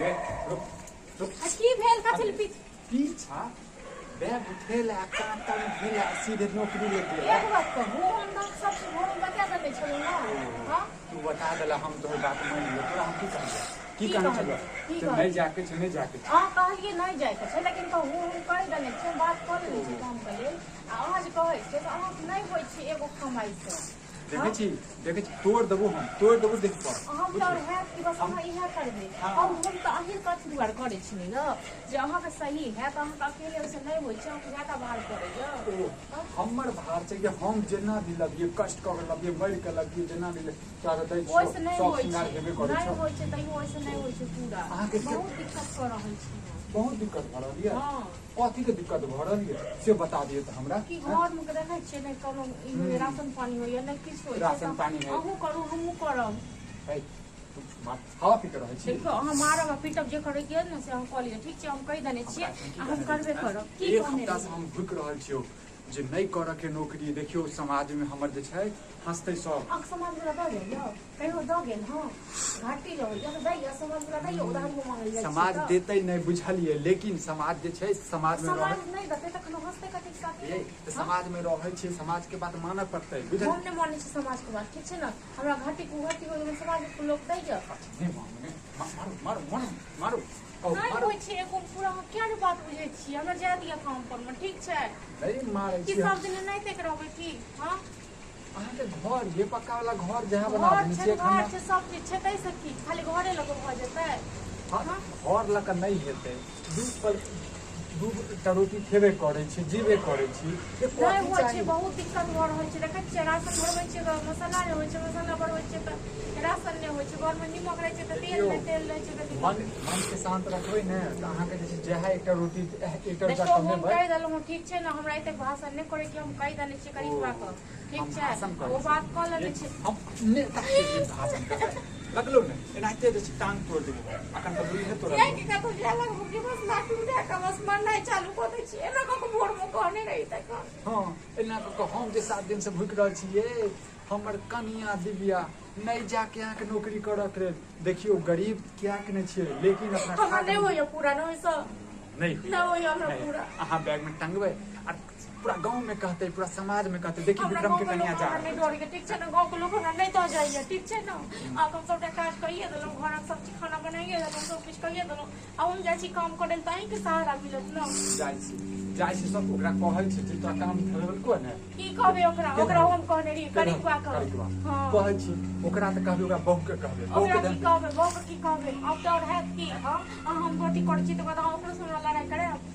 गे रुक रुक। आ की भेल कथी लए पीछ पीछा बैग उठेला कान तान उठेला सीधे नौकरी लेके एक बात कहू, हम तऽ सब चीज घरमे बता देने छलहुँ ने। हँ तू बता देला, हम तोहर बात मानि लियौ। तोरा हम की कहलियै? की की कहने कहलियै? छलियै? की जे कहलियै? नहि जाके छै, नहि जाके छै। अहाँ कहलियै नहि जाइके छै, लेकिन कहू हम कहि देने छियै, हम बात कऽ लेने छियै कामके लेल। आ अहाँ जे कहै छियै से अहाँके नहि होइ छै एगो कमाइसँ। देखै छी, देखै छी, तोड़ देबो हम, तोड़ देबो देख पर। हम तऽ हैत कि बस अहाँ इएह करबै। हँ। हम तऽ अहीँ कथी दुआरे करै छी ने यौ, जे अहाँके सही हैत। अहाँके अकेले ओहिसँ नहि होइ छै, अहाँके ज्यादा भार पड़ैए। ओ हमर भार छै कि हम जेना भी लबियै, कष्ट कऽ के लबियै, मरि के लबियै, जेना भी तोरा तऽ दै छियौ, ओहिसँ नहि शौक होइ श्रृंगार छै, हेबे करै नहि छौ। होइ छै, तैयो ओहिसँ नहि होइ छै पूरा। अहाँके बहुत दिक्कत कऽ रहल छी हम। बहुत दिक्कत भऽ रहल यऽ? हँ। कथी के दिक्कत भऽ रहल यऽ से बता दियौ तऽ हमरा। कि घरमे के देखै छियै नहि कोनो ई होइए, राशन पानी होइए नहि किछु होइ छै। राशन तऽ पानी है। अहूँ करू, हमहूँ करब। है, तू हवा पी के रहै छी। देखियौ, अहाँ मारब आ पीटब जे करैके यऽ ने से अहाँ कऽ लिअ, ठीक छै? हम कहि देने छियै आ हम करबे करब। की एक कहने हफ्ता से रहियै? हम भुकि रहल छियौ जे नहि करऽ के नौकरी। देखियौ, समाज में हमर जे छै हंसतै सब। अहाँके समाज वला दऽ जाइए? कहियो दऽ गेल? हँ, घाटी रहैए तऽ दैए, समाज वला दैए? उधारियो मांगल जाइ छियै समाज तऽ देतै नहि, बुझलियै? लेकिन समाज जे छै, समाज में रहै समाज नहि देतै तखन हँसतै कथी साथी? ये तऽ समाज में रहै छियै, समाज के बात मानऽ पड़तै, बुझल? हम नहि मानै छी समाजके बात, ठीक छै ने? हमरा घाटी कुघाटी होइए, समाजके लोक दैए? अच्छा, नहि मानू, नहि मारू, मारू, मारू, मारू, कहू, नहि मारू। होइ छै एको पूरा। अहाँ किया नहि बात बुझै छियै? हमरा जाय दिअ काम पर मे, ठीक छै? नहि मारै की छी हम। सब दिन एनाहिते रहबै की? हँ। अहाँके घर ये पक्का वाला घर जहाँ बना घर देने छै, छियै घर एखन। छै, सब चीज छै, ताहिसँ की खाली घरे लऽ कऽ भऽ जेतै? हँ, हँ? घर लऽ कऽ नहि हेतै। दू पल दू टा रोटी खेबे करै छी, जीबे करै छी, से नहि कथी होइ छै। चाही? बहुत दिक्कत भऽ रहल छै। देखै छियै, राशन भरबै छियै तऽ मसाला नहि होइ छै, मसाला भरबै छियै तऽ राशन नहि होइ छै, घरमे निमक रहै छै तऽ तेल देखियौ, नहि, तेल रहै छै तऽ मन निमक। मन के शान्त रखबै ने तऽ अहाँके जे छै जएह एकटा रोटी एकटा रुपया देखियौ, हम कमेबै। कहि देलहुँ, ठीक छै ने? हमरा एतेक भाषण नहि करै कि हम कहि देने छियै करिश्मा कऽ, ठीक हम छै? भाषण करै ओ छी। बात कऽ लेने छियै। हम नेता के लिए भाषण करबै लगलो ने, एनाहिते जे छै टांग तोड़ देबो। अखन तऽ बुझे तोड़ल। जाय के कतौ जाय लगबो कि बस लाठी उठा कऽ बस मरनाइ चालू कऽ दै छी? एना कऽ कऽ भोरमे कहने रही तखन। हँ, एना कऽ कऽ हम जे 7 दिन से भुकि रहल छियै, हमर कनिया दिव्या नहि जाके अहाँके नौकरी करऽ के लेल। देखियौ, गरीब कियाक नहि छियै, लेकिन अपना हमरा खा नहि होइए पूरा, नहि ओहिसँ नहि होइए। नहि होइए हमरा नहि। पूरा। अहाँ बैग में टंगबै आ पूरा गाँव में कहतै, पूरा समाज में कहतै, देखी हमरा विक्रम के गाँवके कनिया लोक जा हमरा नहि रहल छै। डरैए, ठीक छै ने? गाँवके लोक हमरा नहि दऽ जाइए, ठीक छै ने? आब हम सबटा काज कइए देलहुँ, घरक सब चीज खाना बनाइए देलहुँ, सब किछु कइए देलहुँ। आ हम जाइ छी काम करै लए तऽ अहीँके सहारा मिलत ने? जाइ छी, जाइ छी, सब ओकरा कहै छै जे तोरा काम धरलको ने। की कहबै ओकरा? के ओकरा धरलको? हम कहने रहियै करिकबा कऽ। करिकबा। हँ, कहै छी ओकरा तऽ कहबै, ओकरा बहू के कहबै, बहू ओकरा के की कहबै? बहू के की कहबै? आब डर हैत की? हँ, अहाँ हम अथी करै छी तऽ बाद अहाँ ओकरो से हमरा लड़ाइ करायब।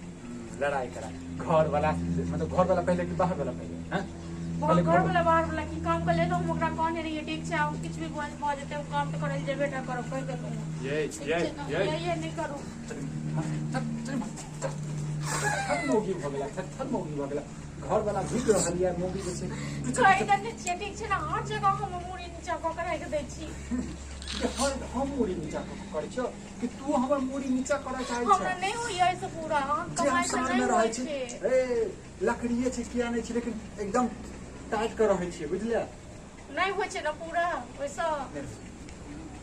लड़ाई करा घर वाला, मतलब घर वाला पहिले कि बाहर वाला पहिले? हैं, पहिले घर वाला बाहर वाला की? काम कर लेलहुँ, हम ओकरा कहने रहियै, ठीक छै? आब किछु भी भऽ जेतै, हम काम तऽ करै लए जेबे टा करब, कहि देलहुँ। ये ठीक ये छै ने? ये ये नहि करू। थर मौगी भऽ गेला, थर थर मौगी भऽ गेला। घर वाला झुकि रहल यऽ, मौगी जे छै कहि देने छियै, ठीक छै ने? हर जगह हम मूड़ी नीचा कऽ के राखि दै छी। कि हर हम मूड़ी नीचा कऽ के करै छियौ कि तू हमर मूड़ी नीचा करऽ चाहै हमरा छ? नहि होइए एहिसँ पूरा। अहाँ जे हम कमाइ से शहर नहि में रहै होइ छी छै। ए लकड़िए छै, किया नहि छै, लेकिन एकदम टाइट के रहै छियै, बुझलियै? नहि होइ छै ने पूरा ओहिसँ। नहि।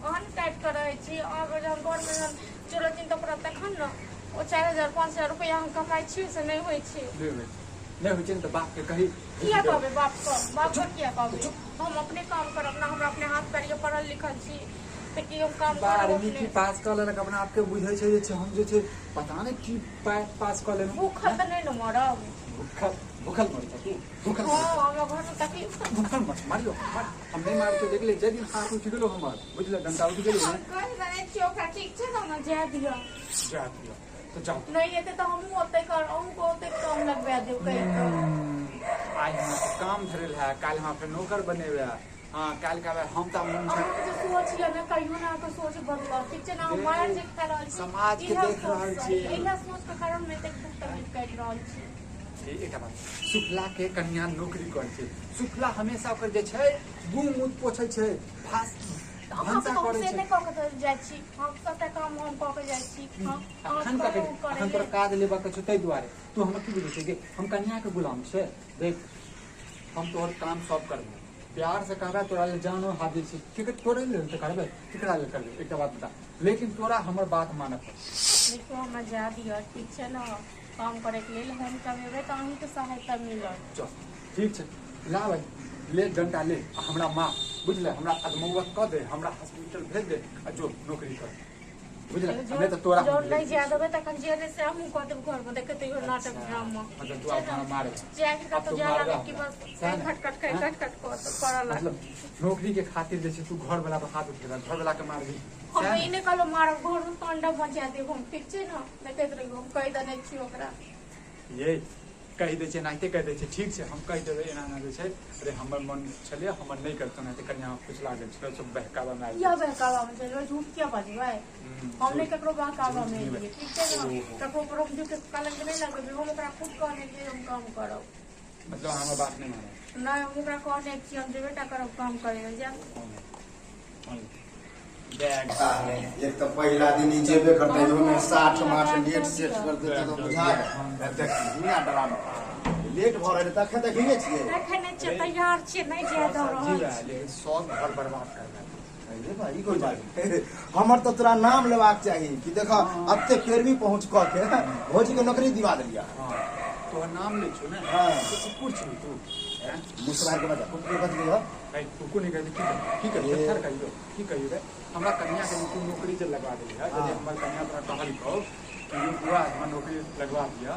अहाँ ने टाइट कऽ रहै छी। अहाँके जहन घरमे जहन चोरो चिन्ता पड़त तखन ने। ओ 4000 5000 रुपैआ हम कमाइ छी, से नहि होइ छै। नहि होइ छै, नहि होइ छै ने तऽ बाप के कही। किया कहबै बापके? बापके किया कहबै? हम अपने काम करब ने। हमरा अपने हाथ पैर यऽ, पढ़ल लिखल छी, तऽ की हम काम करब 12वीं अपने? की पास कऽ लेलक, अपना आपके बुझै छै जे छै हम जे छै पता नहि की पास कऽ लेलहुँ। भूखल तऽ नहि ने मरब। भूखल, भूखल मरै छ तू? भूखल हँ, मरै छ? हमरा घरमे तकलीफ। भूखल मर, मारियो मार। हम नहि मारतो, देख ले, जाहि दिन हाथ उठि गेलो हमर, बुझल, डंटा उठि गेलो हम ने। कहि देने छियै ओकरा, ठीक छै ने? हमरा जाय दिअ। जा दियौ तऽ जाउ। नहि हेतै तऽ हमहूँ ओतै कर, अहूँके ओतै काम लगबा देब कहि कऽ। आइ हमरा तऽ काम धरल है, काल्हि हमरा फेर नौकर बनेबै। हँ, काल्हि कहबै हम तऽ मोन छै। अहाँके जे सोच यऽ ने, कहियो ने अहाँके सोच बदलत, ठीक छै ने? अहाँ मारि जे खा रहल छी समाज के इएह देख रहल सोचसँ, छियै। इएह सोचके कारण हम एतेक दुख तकलीफ काटि रहल छी। एकटा बात, सुफला के कनिया नौकरी करै छै, सुफला हमेशा ओकर जे छै गु मूत पोछै छै, भास तऽ अहाँके भनसा तऽ हम करै से छै। नहि कऽ के तऽ जाइ छी। हम सबटा काम हम कऽ के जाइ छी। हँ, अहाँ अखन करू तक करै अखन तोरा लेल। काज लेबऽ के छौ, ताहि दुआरे तू हमरा की बुझै छै कि हम कनिया के गुलाम छै? देख, हम तोहर काम सब करबो। प्यार से कहबै तोरा ले जानो हाजिर छी ठीक है, तोरे लेल तऽ करबै, केकरा लेल करबै एकटा बात बता, लेकिन तोरा हमर बात मानऽ पड़त। देखियौ हमरा जाय दिअ, ठीक छै ने? काम करैके लेल हम कमेबै तऽ अहीँके सहायता मिलत। चल ठीक छै, ला भाइ ले डंटा ले आ हमरा मार, बुझले? हमरा अदमौआ कऽ दे, हमरा हॉस्पिटल भेज दे आ जो नौकरी कर, बुझले? नहि तऽ तोरा हम जौन भेज नहि दै जाय छी। देबै तखन जे नहि से हमहूँ कऽ देब घरमे, देखैत रहियौ नाटक ड्रामा। मतलब तू आब हमरा मारबे? जायके आब कतहु तू जाय मारबे लागब कि हमरा? बस सएह ने? खट खट हँ? खट खट करऽ लागब। मतलब नौकरी के खातिर जे छै तू घर वाला पर हाथ उठेबे, घर वाला के मारबी? हम सएह ई ने? नहि कहलहुँ मारब, घरमे तांडव मचा देब हम, ठीक छै ने? देखैत रहियौ, हम कहि देने छी ओकरा। ये कहि दै छै, एनाहिते कहि दै छै। ठीक छै, हम कहि देबै एना एना जे छै। अरे हमर मन छलै हमर नहि करतौ, एनाहिते कनिया फुसला गेल छलै, सब बहकावा मे आबि किया गेल। बहकावा मे चलबै? झूठ किया बजबै? हम नहि झूठ ककरो बहकावा झूठ मे नहि एलियै, ठीक छै ने? ओहो। ककरो पर हम झूठ कलंक नहि लगेबै। हम ओकरा खुद कहने रहियै हम काम करब। मतलब हमर बात नहि मानब? नहि, हम ओकरा कहने छियै हम जेबे टा करब काम करै लए, जायब। बैग एक तऽ पहिला दिन ई जेबे करतै, ओहिमे 60 माठ लेट सेट कर देतै तऽ बुझा देख दुनिया डरामा। लेट भऽ रहल तखन देखिने छियै। देखै नहि छियै, तैयार छियै, नहि जाय दऽ जी रहल भाई, छियै। लेकिन सब घर बर्बाद कर देलक। अरे भाई, ई कोन बात? हमर तऽ तोरा नाम लेबाक चाही कि देख एते पेरवी पहुँच कऽ के भौजी के नौकरी दिवा देलियै। हाँ, तोहर नाम लै छौ ने? हाँ। तो कुकुर छी तू हैं? मुसरा के बजा कुकुर बच गेल। है कुकुर नहीं कहै, की कहियो, की कहियो? ए। थर कहियो, की कहियो रे? हमरा कन्या के तू नौकरी जे लगवा देली है, यदि हाँ। हमर कन्या तोरा कहलकौ कि यौ बुआ हमरा नौकरी लगवा दिअ,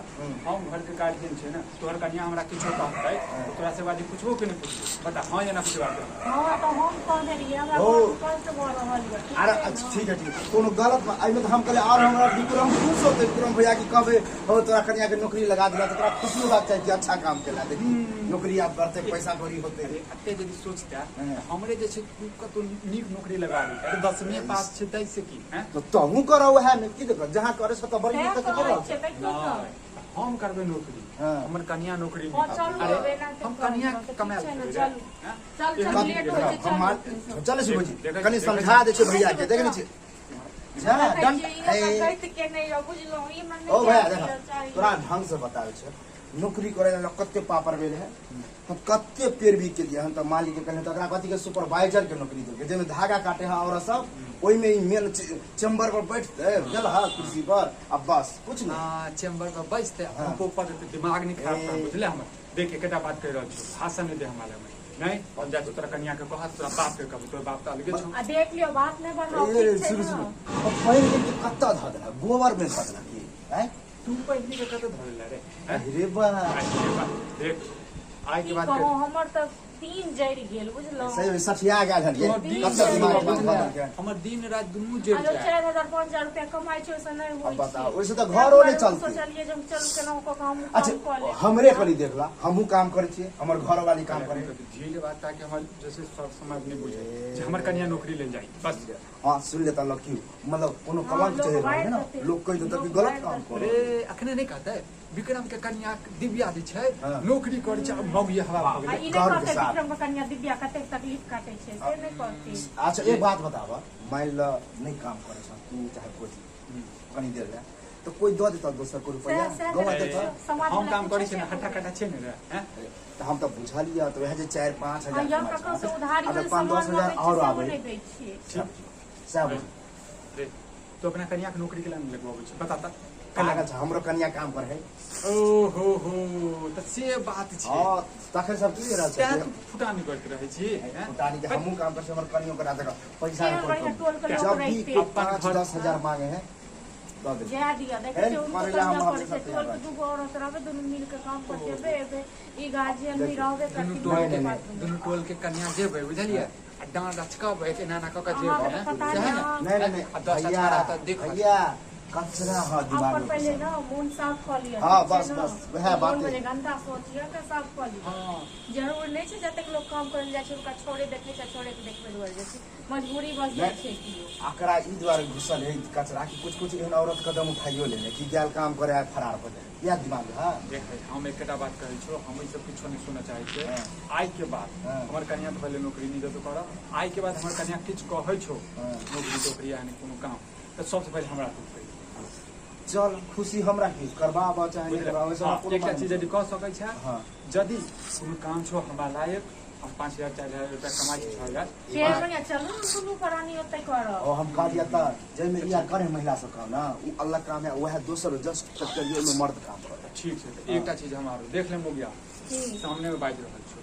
हम घर के गार्जियन छै ने, तोहर कन्या हमरा किछो कहतै तऽ तोरा से बाजी पुछबो के नहि पुछबो? बता, हाँ या ना पुछबाक? हँ, तऽ हम कहने रहियै, हमरा ओ। घरमे कष्ट भऽ रहल यऽ, ठीक अरे छै अच्छा ने? ठीक है, ठीक है, कोनो गलत बात एहिमे तऽ हम कहलियै आओर हमरा विक्रम खुश होतै। विक्रम भैया की कहबै, हो तोरा कनिया के नौकरी लगा दिला तऽ तोरा खुशी होबाक चाही कि अच्छा काम केला, देखी नौकरी आब करतै, पैसा कौड़ी होतै। अरे एते यदि सोचतै हाँ। तऽ हमरे जे छै तू कतौ नीक नौकरी लगा देतै। अरे 10वीं पास छै तै से की हैं? तऽ तहूँ करऽ उएह मे की देखऽ, जहाँ करे से तऽ बड़ी सएह दिक्कत कहै करऽ। छियै, देखियौ तऽ। नहि, हम करबै नौकरी? हाँ। हमर कनिया नौकरी हँ, नहि। चलू अरे एबै एनाहिते हम करब कनिया तऽ ठीक कमायल छै ने, खेबै रे, चलू। हैं? चल चल, एहन लेट होइ छै, हम चलू। मान चलै छी भौजी, देखै- कनि देखै- समझा दै छै भैया के, देखै छी जा देखै डन छियै, ई हमरा गैत के नहि यऽ, बुझलहुँ? ई हमरा ओ नहि भैया जाय देखा दिअ चाही। तोरा ढंग से बताबै छै, नौकरी करे ला कते पापर भेल है, हम कते पेरवी के लिए हम तऽ मालिक के कहले तऽ एकरा कथी के सुपरवाइजर के नौकरी देलकै, जाहिमे धागा काटे है और सब ओहिमे ई मेन चैम्बर पर बैठते गेल है कुर्सी पर आ बस कुछ नहीं। हाँ, चैम्बर पर बैसते हाँ। हमको पर दिमाग नहीं खराब कर, ए। बुझले? हमर देख एकटा बात कहि रहल छी, भाषण नहीं दे हमरा लग में। नहीं हम जाइ छी तोरा कनिया के कहत, तोरा बाप के कहबो, तोरा बाप तऽ अलगे छौ। आ देख लियौ, बात नहि बढ़ाउ, ए ठीक छै सुन ने? सुन, अब पहिर के कत्ता धऽ देलक, गोबर में धऽ देलक की आँय? तू पहिली के कतऽ धरल रे हैं? अरे बा। आइ के बाद देख, आइ के की बाद कहू, हमर तऽ दिन जरि गेल, बुझलहुँ? सही में सठिया गेल हन ये। तोहर दिन कत्ता दिमाग बुझले? में धऽ देलकै। हमर दिन राति दुनू आ जरि जो जाय। 4000 5000 रुपया कमाइ छै, ओहिसँ नहि होइ अब बताओ, छै। ओहिसँ तऽ ताहि घरो नहि दुआरे हम चलतै। सोचलियै जे हम चलू केनाहु कऽ कऽ हम अच्छा काम कऽ लेब। हमरे कनि देखला, हमहूँ काम करै छियै, हमर घरवाली काम करै। धीरे बात, ताकि हमर जैसे सब समाज नहि बुझे जे हमर कनिया नौकरी लेल जाइ, बस। हाँ सुन लेता लोग की मतलब कोनो हाँ, कलंक लोक चढ़ि रहल बाजि है ने, देतै। लोग कहि देतै कि लोक गलत बाजि काम देतै। कर। अरे अखने नहि कहतै विक्रम के कनिया दिव्या जे छै हाँ। नौकरी करै छै, आब मौगी हवा भऽ आ गेलै। ई नहि गर्व के कहतै साथ। विक्रम के कनिया दिव्या कतेक तकलीफ काटै छै, से नहि कहतै। अच्छा एक बात बताब, मान ल नहि काम करै छ तू चाहे कोई कनि देर लए तऽ कोई दऽ देतऽ दोसर को रुपैआ सएह- सएह गवा देखै देतऽ? छियै। समाज हम वला काम करै पूछै छियै ने छै। हट्टा कट्टा छै ने रे हैं? तऽ हम तऽ बुझलियै तऽ वएह जे 4-5 आ हजार यौ कमाइ ककरो से छै। उधारी अगर वाला 5-10 सामान हजार मांगै आओर छियै, सेहो आबै नहि दै छियै। ठीक। सएह बुझ। रे तू अपना कनिया के नौकरी के लिए नहि लगवाबै छै, बता तऽ। पागल छै, हमरो कनिया काम करे है। ओ हो हो, तऽ से बात छै। हँ तखन सब की रहल छै? तें तू फुटानी करैत रहै छी हैं? फुटानी के हमहूँ काम करै छी, हमर कनियो करा देगा पैसा केहन के कोई बढ़िआँ कमी। टोल के लोक जब भी रहितै। कोई अपन 5 घर- 10 हजार मांगे है दऽ देबै। जाय दिअ, देखै हेल्प छियै हुनको करै लए हम कनिया करै हमेशा छै। तैयार टोल के रहै। दूगो औरत रहबै, दुनू मिल के काम पर जेबै एबै, ई गार्जियन भी देखियौ, रहबे दुनू करथिन टोल नहि, के नहि, बात। दुनू टोल के कनिया जेबै, बुझलियै? आ डाँड़ लचकबै, एना एना कऽ के जेबै अहाँके हैं? पता सएह नहि, ने? अहाँ नहीं नहीं नहीं आ 10 भैया 18 तऽ देखत। भैया कचरा है दिमाग अपन में पहिले घुसल। न मोन साफ कऽ लिअ, हाँ, ठीक छै बस, ने? बस, वएह मोन बाते। मे जे गन्दा सोच यऽ के साफ कऽ लिअ। हँ। जरूर नहि छै जतेक लोक काम करै लए जाइ छै हुनका छोड़े देखै छै, छोड़े के देखबै दुआरे जाइ छै, मजबूरी बस जाइ नहि। छै कियो। एकरा ई दुआरे घुसल है कचरा कि कुछ कुछ एहन औरत कदम उठाइयो लेने कि गेल काम करे आ फरार हो जाए, इएह दिमाग है। देख, हम एकटा बात कहै छियौ, हम ई सब किछो नहि सुनऽ चाहै छियै। हाँ। आइ के बाद हाँ। हमर कनिया तऽ पहिले नौकरी नहि जेतौ करऽ। आइ के बाद हमर कनिया किछु कहै छौ हाँ। नौकरी तोकरी या कोनो काम, तऽ सबसँ पहिले हमरा तू कहि। चल खुशी, हमरा की करबाब चाहे नहि बुझले? करबाब, ओहिसँ हाँ, हमरा कोनो एकटा मतलब चीज यदि कऽ सकै छै, हाँ। यदि कोनो काम छौ हमरा लायक हम 5,000 4,000 रुपया कमाइ छी, 6,000। फेर बढ़िया चलू ने दुनू प्राणी ओतै करब। और हम कहलियै तऽ जाहिमे इएह करे महिला सब काम ना उ अलग काम है, वएह दोसर जस्ट करियौ ओहिमे मर्द काम करे। ठीक छै, तऽ एकटा चीज हम आरो देख लेम गया की? सामने में बाजि रहल छौ,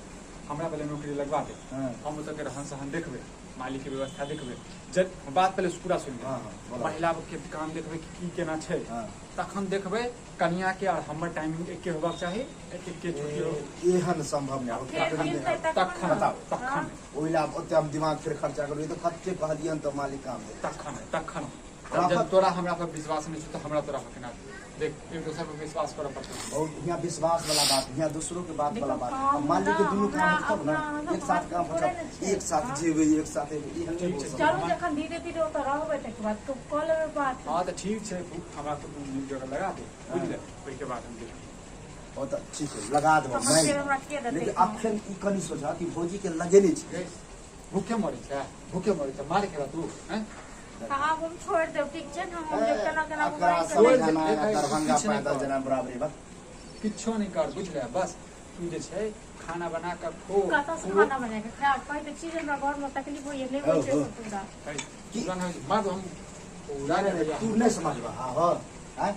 हमरा पहिले नौकरी लगवा दे। हाँ। हम ओतऽ के रहन सहन देखबै, मालिक के व्यवस्था देखबै। जब बात पहिले पूरा सुनि ले। हाँ, हाँ, बोला। महिला के काम देखबै कि की केना छै। हाँ। तखन देखबै कनिया के और हमर टाइमिंग एके होबाक चाही, एक के छुट्टी हो। एहन संभव नहि हो। फेर मिलतै तखन तखन ने। बताउ। तखन ओहि ला ओते हम दिमाग फेर खर्चा करू, ई तऽ कते कहलियन तऽ मालिक काम दे। तखन तखन राखत। जब तोरा हमरा पर विश्वास नहि छौ तऽ हमरा तोरा पर केना? देख, एक दोसर पर विश्वास करऽ पड़तौ। बहुत हियाँ विश्वास वाला बात, हियाँ दूसरों के बात वाला देखो, बात। काम अब मालिक के ना, दुनू काम हमरा होत तब ना, अपना एक साथ काम थोड़े होत, ने छै। एक साथ हाँ। जेबै, एक साथ एबै, एहन नहि ठीक हो छै। सकत। चलू जखन धीरे धीरे ओतऽ रहबै तकर बाद कऽ लेबै बात। हँ तऽ ठीक छै, हमरा तऽ नीक जगह लगा दे, बुझले? ओहिके बाद हम देखब। ओ तऽ ठीक है, लगा देबो तखन मानि फेर हमरा के देतै लेकिन काम? अखन ई कनि सोचा कि भौजी के लगेने छी। गई, भूखे मरै छै, भूखे मरै छै, मार खेबा तू हैं? तऽ आब हम छोड़ि देब, ठीक छै ने? हम जे केना केना अकरा कऽ सब छोड़ि जाना दे, है, दरभंगा किछु नहि पैदल कर। जेना बराबरी बा। किछो नहि कर, बुझले? बस तू जे छै खाना बना कऽ खो। कतऽ से खाना बना कऽ खायब? कहै तऽ छी जे हमरा घरमे तकलीफ होइए, नहि होइ छै हो, हो। सब पूरा। है, पूरा नहि होइ छै। मर्द हम पूरा नहीं, नहि नहीं, भैया। तू नहीं समझबा। हाँ हो आँय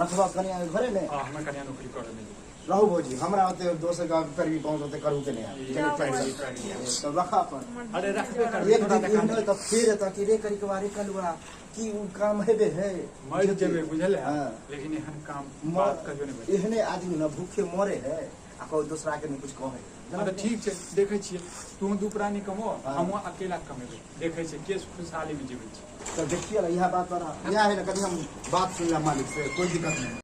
रखबा कनिया के घरे ने। हाँ, हमर कनिया नौकरी करऽ नहि देबै। रहू भौजी, हमरा ओते दोसर गाँव के पैरवी पहुँच ओते करू के नहीं है। जाओ टेंशन। भौजी। तो रखा अपन। अरे रखबे करबै, एक तोरा दिन देखा एहन होय तऽ फेर एतऽ कि रे करिकवा रे कलुआ कि उ काम हेबे है। मरि जेबै, बुझले? हाँ। लेकिन एहन काम बात कहियो नहि बजबै। एहने आदमी न भूखे मरे है आ कोई दूसरा के नहीं कुछ कहे। हँ तऽ ठीक छै, देखै छियै, तू दू प्राणी कमो, हाँ। हमहूँ अकेला कमेबै, देखै छियै के खुशहाली मे जीबै छै। तो देखिए ना, यह बात पर यह है ना, कभी हम बात सुन ला मालिक से कोई दिक्कत नहीं।